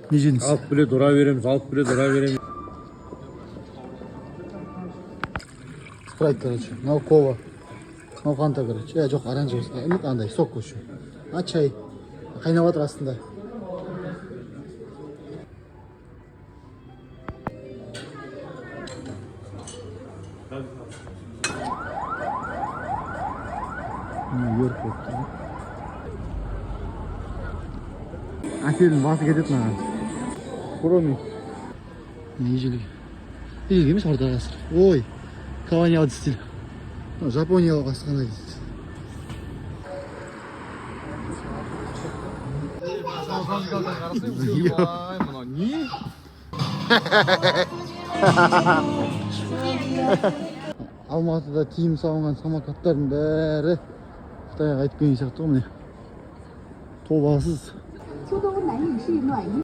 Не жедіңіз? Алып келеді, ұра береміз, алып келеді, ұра береміз. Спрайт, короче. Мынау кола. Мынау фанта, короче. Жоқ, оранжевый. Нет, андай, сок, в общем. А чай. Қайнап жатыр астында. Нью-Йорк болып тұр ғой. Әселдің басы кетеді маған. Кроме. Ежелгі. Ежелгі емес, орта ғасыр. Ой, колониалды стиль. Мынау жапониялық асхана дейді. Мынау не? Алматыда тыйым салынған самокаттардың бәрі Қытайға қайтып келген сияқты ғой, міне. Тобасыз. 秋冬难以是暖意。